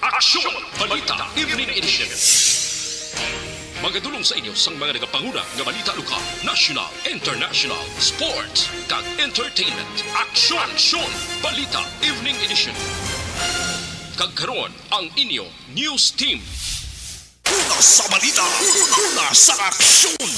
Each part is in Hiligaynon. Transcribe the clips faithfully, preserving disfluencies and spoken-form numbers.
Aksyon! Balita Evening Edition. Magadulong sa inyo sang mga nagapanguna nga balita lokal, national, international, sports, kag entertainment. Aksyon! Aksyon! Balita Evening Edition. Kag karon, ang inyo news team. Una sa balita, una sa aksyon.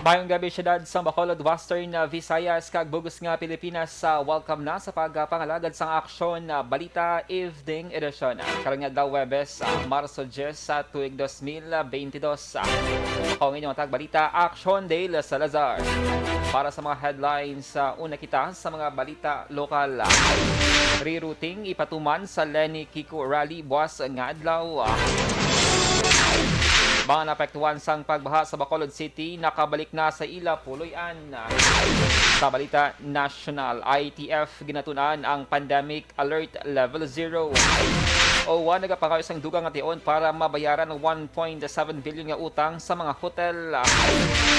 Mayong gabi, syudad sang Bacolod, Western, ah, Visayas, kag bug-os nga Pilipinas. Ah, welcome na sa pagpangalagad sang aksyon, ah, balita evening edition. Ah, karon nga adlaw, Huwebes, ah, Marso diyes, sa tuig dos mil bentidós. Ah, ako ang inyong tagbalita, Aksyon Dale Salazar. Para sa mga headlines, ah, una kita sa mga balita lokal. Rerouting ipatuman sa Leni Kiko Rally buwas nga adlaw. Mga naapektuhan sang pagbaha sa Bacolod City nakabalik na sa ila puloy-an. Sa balita nasyonal, I T F ginatun-an ang Pandemic Alert Level Zero. OWWA nagapangayo sang dugang nga tion para mabayaran ang one point seven billion nga utang sa mga hotel.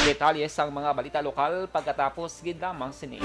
Detalye sang mga balita lokal pagkatapos gid lamang sini.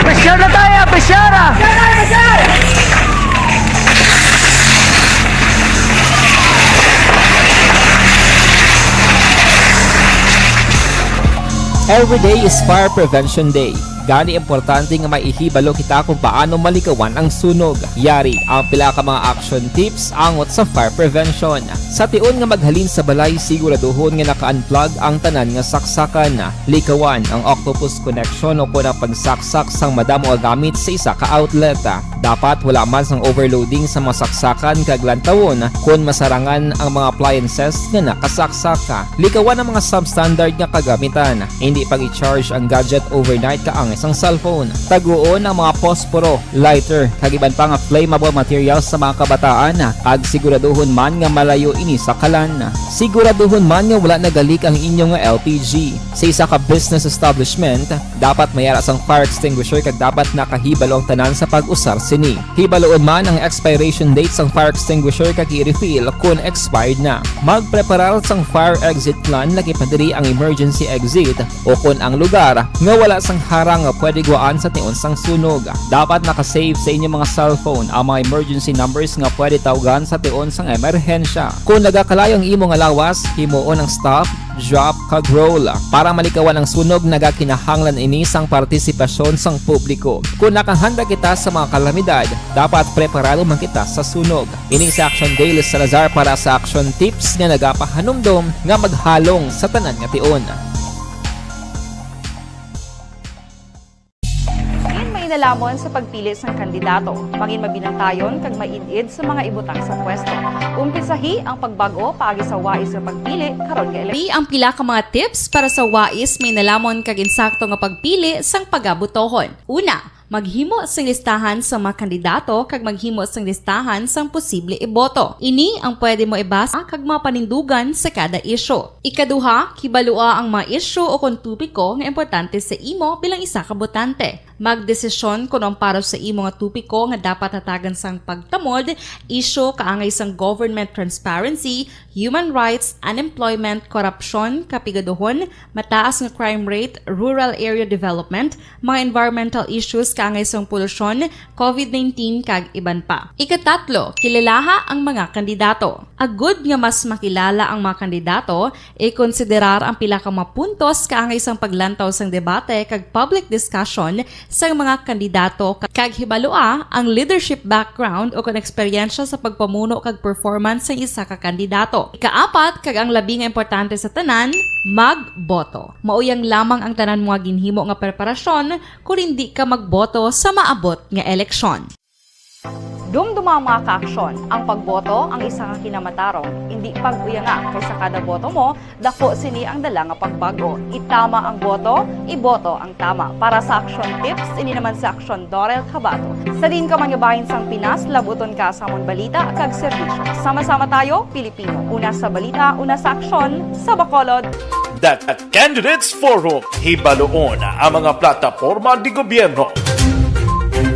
Pressure na tayo, pressure na! Every day is Fire Prevention Day. Gani, importante nga may ihibalo kita kung paano malikawan ang sunog. Yari ang pila ka mga action tips angot sa fire prevention. Sa tion nga maghalin sa balay, siguraduhon nga naka-unplug ang tanan nga saksakan. Likawan ang octopus connection o kon ang pagsaksak sang madamo nga gamit sa isa ka outlet. Dapat wala man sang overloading sa mga saksakan kag lantawon kon masarangan ang mga appliances nga nakasaksak. Likawan ang mga substandard nga kagamitan. Hindi pag-i-charge ang gadget overnight kaangay sang cellphone. Taguon ang mga posporo, lighter, kag iban pa nga flammable materials sa mga kabataan, kag siguraduhon man nga malayo ini sa kalan. Siguraduhon man nga wala nagalik ang inyo nga L P G. Sa isa ka business establishment, dapat may ara sang fire extinguisher kag dapat nakahibalo ang tanan sa pag-usar sini. Hibaloon man ang expiration date sang fire extinguisher kag i-refill kon expired na. Magpreparar sang fire exit plan, lagi pa diri ang emergency exit, o kon ang lugar nga wala sang harang nga pwede guwaan sa tion sang sunog. Dapat naka-save sa inyong mga cellphone ang mga emergency numbers nga pwede tawgan sa tion sang emerhensya. Kon nagakalayo ang imo nga lawas, himuon ang stop, drop, kag roll. Para malikawan ang sunog, nagakinahanglan ini sang partisipasyon sang publiko. Kon nakahanda kita sa mga kalamidad, dapat preparado man kita sa sunog. Ini si Action Dale Salazar para sa Action Tips nga nagapahanumdom nga maghalong sa tanan nga tion. Mangin mainalamon sa pagpili sang kandidato. Mangin mabinantayon kag maid-id sa mga ibutang sa pwesto. Umpisahi ang pagbag-o paagi sa wais nga pagpili karon nga ele- Di ang pila ka mga tips para sa wais, mainalamon kag insakto nga pagpili sang pagabutohon. Una, Maghimo sing listahan sa mga kandidato kag maghimo sing listahan sang posible iboto. Ini ang pwede mo ibasa kag mga panindugan sa kada isyu. Ikaduha, kibalua ang mga isyu o kon topiko nga importante sa imo bilang isa ka botante. Magdesisyon kon ang para sa imo nga topiko nga dapat hatagan sang pagtamod, isyu kaangay sang government transparency, human rights, unemployment, korupsyon, kapigaduhon, mataas nga crime rate, rural area development, mga environmental issues kaangay sang polusyon, covid nineteen, kag iban pa. Ikatatlo, kilalaha ang mga kandidato. Agud nga mas makilala ang mga kandidato, ikonsiderar ang pila ka mga puntos kaangay sang paglantaw sang debate kag public discussion sang mga kandidato, kag hibalua ang leadership background o kon eksperyensya sa pagpamuno kag performance sang isa ka kandidato. Ikaapat, kag ang labi nga importante sa tanan, magboto. Mauyang lamang ang tanan mo nga ginhimo nga preparasyon kon indi ka magboto sa maabot nga eleksyon. Dumduma ang mga kaaksyon. Ang pagboto ang isa ka kinamatarong. Indi pag-uyanga, kay sa kada boto mo, dako sini ang dala nga pagbago. Itama ang boto, iboto ang tama. Para sa Aksyon Tips, ini naman si Aksyon Dorel Cabato. Sa diin ka man nga bahin sang Pinas, labuton ka sa amon balita kag serbisyo. Sama-sama tayo, Pilipino. Una sa balita, una sa aksyon, sa Bacolod. The Candidates Forum, hibaluon ang mga plataporma di gobyerno.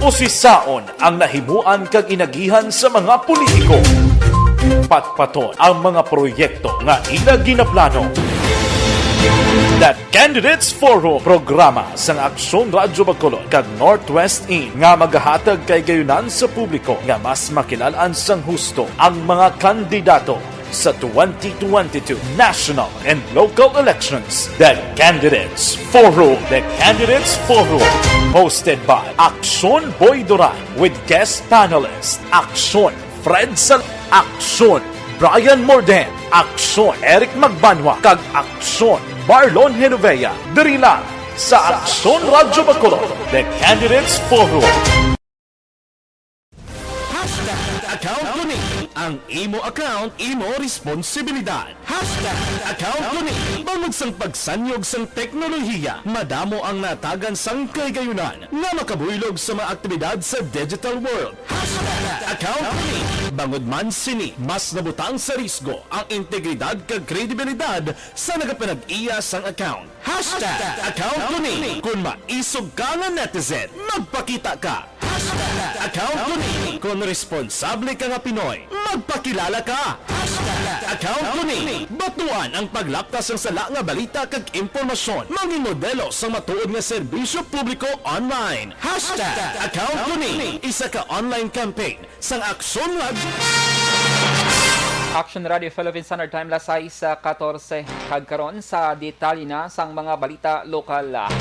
Usisaon ang nahimuan kag inagihan sa mga politiko. Patpaton ang mga proyekto nga ila ginaplano. The Candidates Forum, programa sang Aksyon Radyo Bacolod kag Northwest In nga magahatag kahigayonan sa publiko nga mas makilal-an sang husto ang mga kandidato sa twenty twenty-two national and local elections. The Candidates Forum. The Candidates Forum. Hosted by Aksyon Boy Duran with guest panelist Aksyon Fred Sal-, Aksyon Brian Morden, Aksyon Eric Magbanwa, kag Aksyon Marlon Genovea. Diri lang sa Aksyon Radyo Bacolod. The Candidates Forum. Hashtag account ko ni. Ang imo account, imo responsibilidad. Hashtag account ko ni. Bangod sang pagsanyog sang teknolohiya, madamo ang natagan sang kahigayunan nga makabuylog sa mga aktibidad sa digital world. Hashtag account ko ni. Bangod man sini, mas nabutang sa risgo ang integridad kag kredibilidad sa nagapanag-iya sang account. Hashtag account ko ni. Kung maisog ka nga netizen, magpakita ka. Hashtag account ko ni. Kung responsable ka nga Pinoy, magpakilala ka. Hashtag account ko ni. Batuan ang paglaptas sang sala nga balita kag impormasyon. Maging modelo sang matuod nga serbisyo publiko online. Hashtag account ko ni. Isa ka online campaign sang Aksyon Radyo. Action Radio Philippines Standard Time, las sais katorse. Kag karon sa detalye na sang mga balita lokal.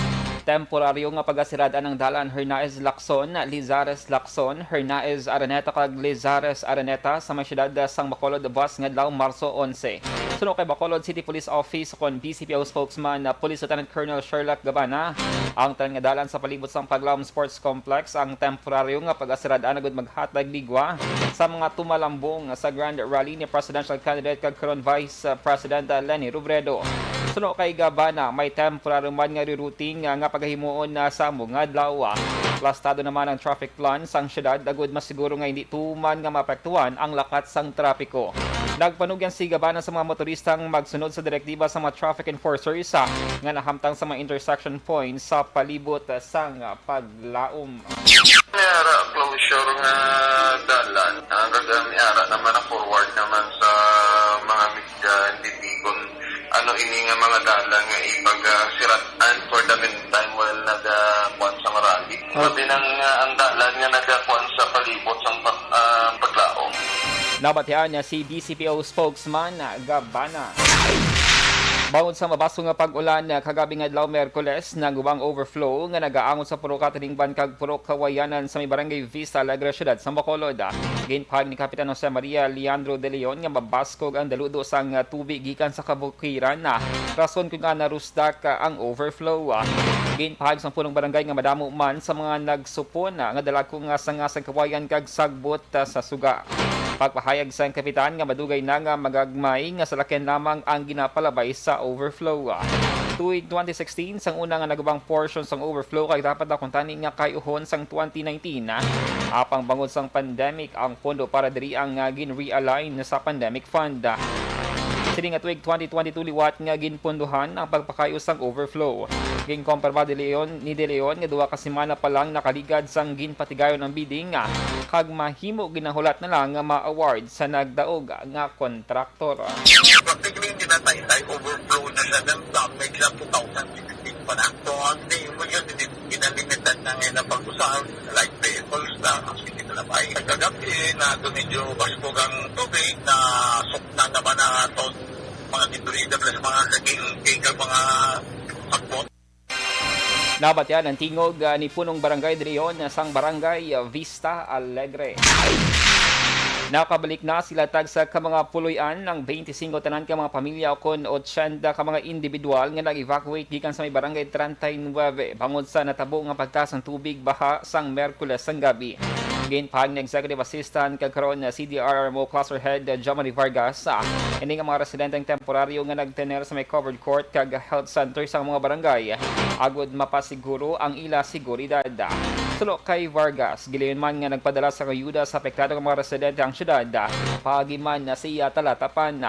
Temporaryo nga pagasirad-an ang dalan Hernaez Lacson, Lizares Lacson, Hernaez Araneta kag Lizares Araneta sa may siyudad sang Bacolod, buwas nga adlaw, Marso onse. Suno kay Bacolod City Police Office kon B C P O spokesman na Police Lieutenant Colonel Sherlock Gabana, ang tanan nga dalan sa palibot sang Paglaom Sports Complex ang temporaryo nga pag-asirad-an agud maghatag ligwa sa mga tumalambong sa Grand Rally ni presidential candidate kag karon Vice President Leni Robredo. Suno kay Gabana, may temporaryo man nga rerouting nga pagahimuon na sa amo nga adlaw. Plastado naman ang traffic plan sang siyudad agud masiguro nga hindi tuman nga maapektuhan ang lakat sang trapiko. Nagpanugyan si Gabana sa mga motoristang magsunod sa direktiba sa mga traffic enforcers, ah, nga nahamtang sa mga intersection points sa palibot, ah, sang, ah, Paglaom. May ara closure nga dalan, ah, kag may ara naman na forward naman sa mga media, hindi kon ano ini nga mga dalan nga ipag, ah, sirat-an for the meantime while naga-, kuwan sang rally. Oh. Labi na nga ang dalan nga nagakuan sa palibot sang pag-, ah, Paglaom. Nabatian na si B C P O spokesman Gabana. Bangod sa mabasol nga pag-ulan kagabing adlaw, Miyerkules, nagubang overflow nga nagaangot sa Purok Katilingban kag Purok Kawayanan sa may Barangay Vista Alegre, siyudad sa Bacolod. Ginpahayag ni Kapitan Jose Maria Leandro de Leon nga mabaskog ang daludo sang tubig gikan sa kabukiran, rason kon ngaa narusdak ang overflow. Ginpahayag sang punong barangay nga madamo man sa mga nagsupon nga dalagko nga sanga sang kawayan kag sagbot sa suga. Pagpahayag sang kapitan nga madugay na nga magagmay nga salakyan lamang ang ginapalabay sa overflow. tuig twenty sixteen, sang una nga nagubang portion sang overflow kay dapat na kuntani nga kayuhon sang twenty nineteen. Apang bangod sang pandemic, ang pondo para diri ang, ah, gin-realign sa pandemic fund. Sini nga tuig twenty twenty-two liwat nga ginpunduhan ang pagpakayo sang overflow. Ginkumpirma De Leon, ni De Leon nga duha ka semana pa lang nakaligad sang ginpatigayon ang bidding, ah, kag mahimo ginahulat na lang nga ma-award sa nagdaog nga kontraktor. Practically, hindi na tayo overflow na siya ng damage sa two thousand sixteen pa na. So, ang tingin mo yun, hindi, hindi na limited na ngayon ang pag-usar, like vehicles na, ang sige na ba? Kagabi, na doon medyo baskog ang tubig, na sukna naman ang aton mga debris, plus mga kaging, kag mga sakbot. Nabatian ang tingog, ah, ni Punong Barangay Drion sang Barangay, ah, Vista Alegre. Nakabalik na sila tagsa ka mga puloy-an, ang twenty-five tanan ka mga pamilya ukon eighty ka mga individual nga nag-evacuate gikan sa may Barangay treinta y nueve bangod sa natabo nga pagtaas sang tubig baha sang Miyerkules sang gabi. Ginpahayag ni Executive Assistant kag karon na C D R R M O Cluster Head, ah, Jomari Vargas, ah, ini nga mga residente ang temporaryo nga nagtener sa may covered court kag health center sa mga barangay agud mapasiguro ang ila seguridad. Suno kay Vargas, gilayon man nga nagpadala sa ayuda sa apektado nga mga residente ang syudad, paagi man na sa iya talatapan.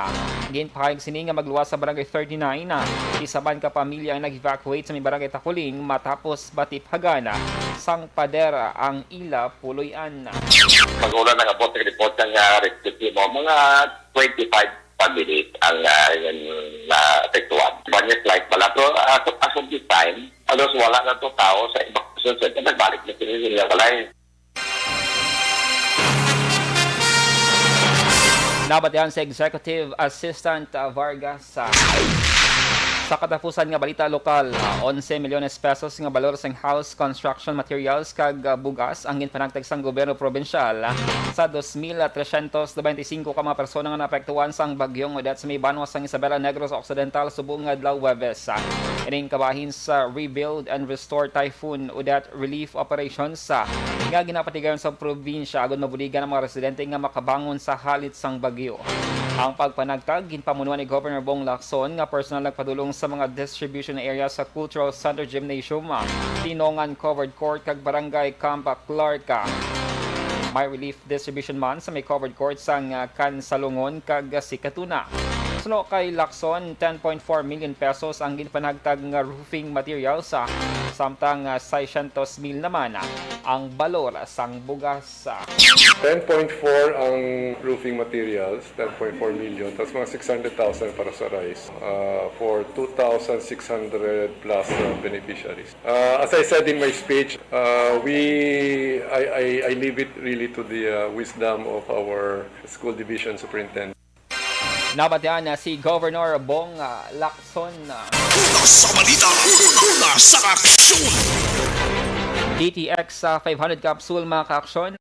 Ginpahayag sini nga magluwas sa Barangay thirty-nine, isa man ka pamilya ang nag-evacuate sa may Barangay Takuling matapos batiphagan sang pader ang ila puloy-an. Mag-una nang abot ang report nga rescue team mo, mga twenty-five families ang, ah, yun, naapektuhan. Banyas light pala. Pero as of, as of this time, halos wala na to tao sa evacuation center. Nagbalik na sila sa ilang balay. Nabatian si Executive Assistant, ah, Vargas sa, sa katapusan nga balita lokal, ah, onse milyones pesos nga balor sang house construction materials kag, ah, bugas ang ginpanagtag sang gobyerno probinsyal, ah, sa dos mil tresyentos nobenta y singko ka mga persona nga naapektuhan sang Bagyong Odette sa may banwa sang Isabela, Negros Occidental, subong nga adlaw Huwebes. Ah, ining kabahin sa Rebuild and Restore Typhoon Odette Relief Operations, ah, nga ginapatigayon sa probinsya agud mabuligan ang mga residente nga makabangon sa halit sang bagyo. Ang pagpanagtag ginpamunuan ni Governor Bong Lacson nga personal nagpadulong sa mga distribution area sa Cultural Center Gymnasium, ah, Tinongan Covered Court kag Barangay Camp Clark. May relief distribution man sa may covered court sang, ah, Kansalungon kag Sikatuna. Suno kay Lacson, ten point four million pesos ang ginpanagtag nga roofing materials, ah, samtang, ah, seiscientos mil naman, ah, ang balor sang bugas, ah. Ten point four ang roofing materials, ten point four million, tapos mga six hundred thousand para sa rice, ah, for two thousand six hundred plus, ah, beneficiaries. Uh, as I said in my speech, uh, we, I, I, I leave it really to the, uh, wisdom of our school division superintendent. Nabatian na si Governor Bong, ah, Lacson, ah. Una sa balita, una sa aksyon. D T X, ah, five hundred capsule, mga kaaksyon.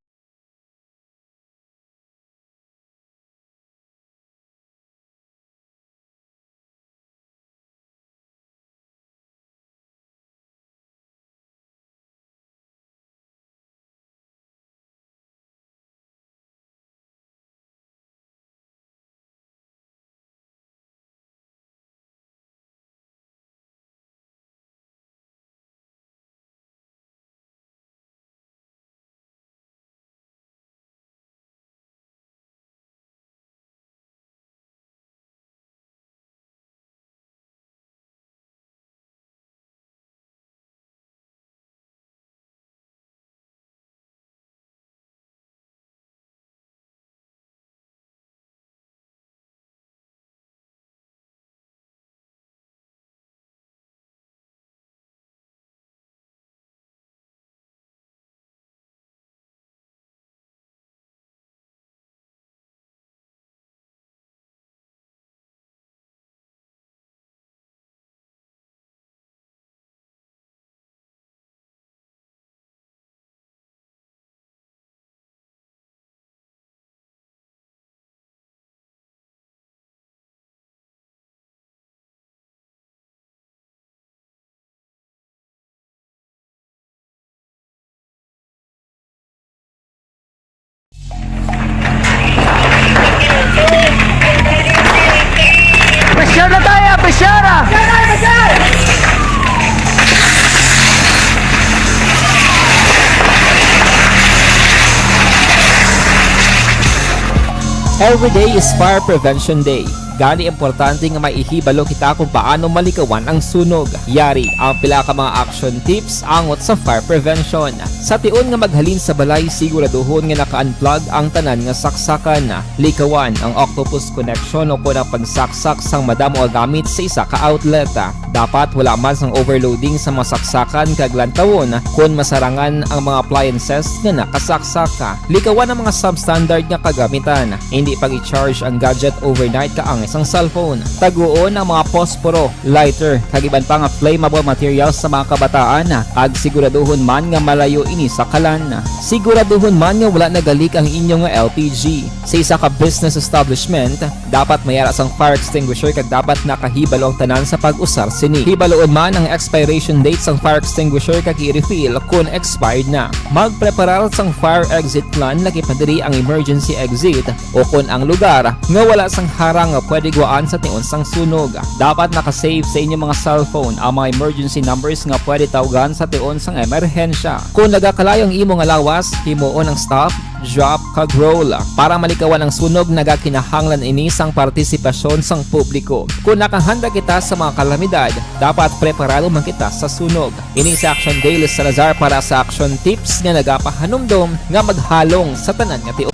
Every day is Fire Prevention Day. Gani, importante nga may ihibalo kita kung paano malikawan ang sunog. Yari ang pila ka mga action tips angot sa fire prevention. Sa tion nga maghalin sa balay, siguraduhon nga naka-unplug ang tanan nga saksakan. Likawan ang octopus connection o kon ang pagsaksak sang madamo nga gamit sa isa ka outlet. Dapat wala man sang overloading sa mga saksakan kag lantawon kon masarangan ang mga appliances nga nakasaksak. Likawan ang mga substandard nga kagamitan. Hindi pag-i-charge ang gadget overnight kaangay sang cellphone. Taguon ang mga posporo, lighter, kag iban pa nga flammable materials sa mga kabataan, kag siguraduhon man nga malayo ini sa kalan. Siguraduhon man nga wala nagalik ang inyo nga L P G. Sa isa ka business establishment, dapat may ara sang fire extinguisher kag dapat nakahibalo ang tanan sa pag-usar sini. Hibaloon man ang expiration date sang fire extinguisher kag i-refill kon expired na. Magpreparar sang fire exit plan, lakip na diri ang emergency exit o kon ang lugar nga wala sang harang nga pwede guwaan sa tion sang sunog. Dapat naka-save sa inyo mga cellphone ang mga emergency numbers nga pwede tawgan sa tion sang emerhensya. Kon nagakalayo ang imo nga lawas, himuon ang stop, drop, kag roll. Para malikawan ang sunog, nagakinahanglan ini sang partisipasyon sang publiko. Kon nakahanda kita sa mga kalamidad, dapat preparado man kita sa sunog. Ini si Action Day Salazar para sa Action Tips nga nagapahanumdom nga maghalong sa tanan nga tion.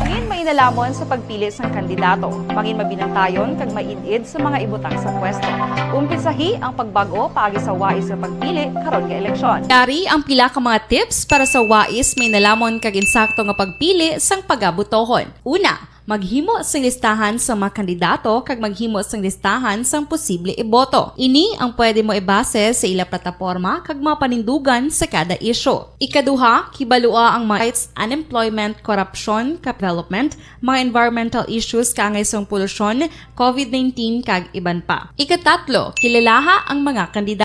Mangin mainalaman sa pagpili sang kandidato. Mangin mabinantayon kag maid-id sa mga ibutang sa pwesto. Umpisahi ang pagbag-o paagi sa wais nga pagpili karon nga eleksyon. Yari ang pila ka mga tips para sa wais, mainalamon kag insakto nga pagpili sang pagabutohon. Una, maghimo sing listahan sa mga kandidato kag maghimo sing listahan sang posible iboto. Ini ang pwede mo ibase sa ila plataporma kag mga panindugan sa kada isyu. Ikaduha, kibalua ang mga rights, unemployment, korupsyon, kag development, mga environmental issues kaangay sang polusyon, COVID nineteen, kag iban pa. Ikatatlo, kilalaha ang mga kandidato.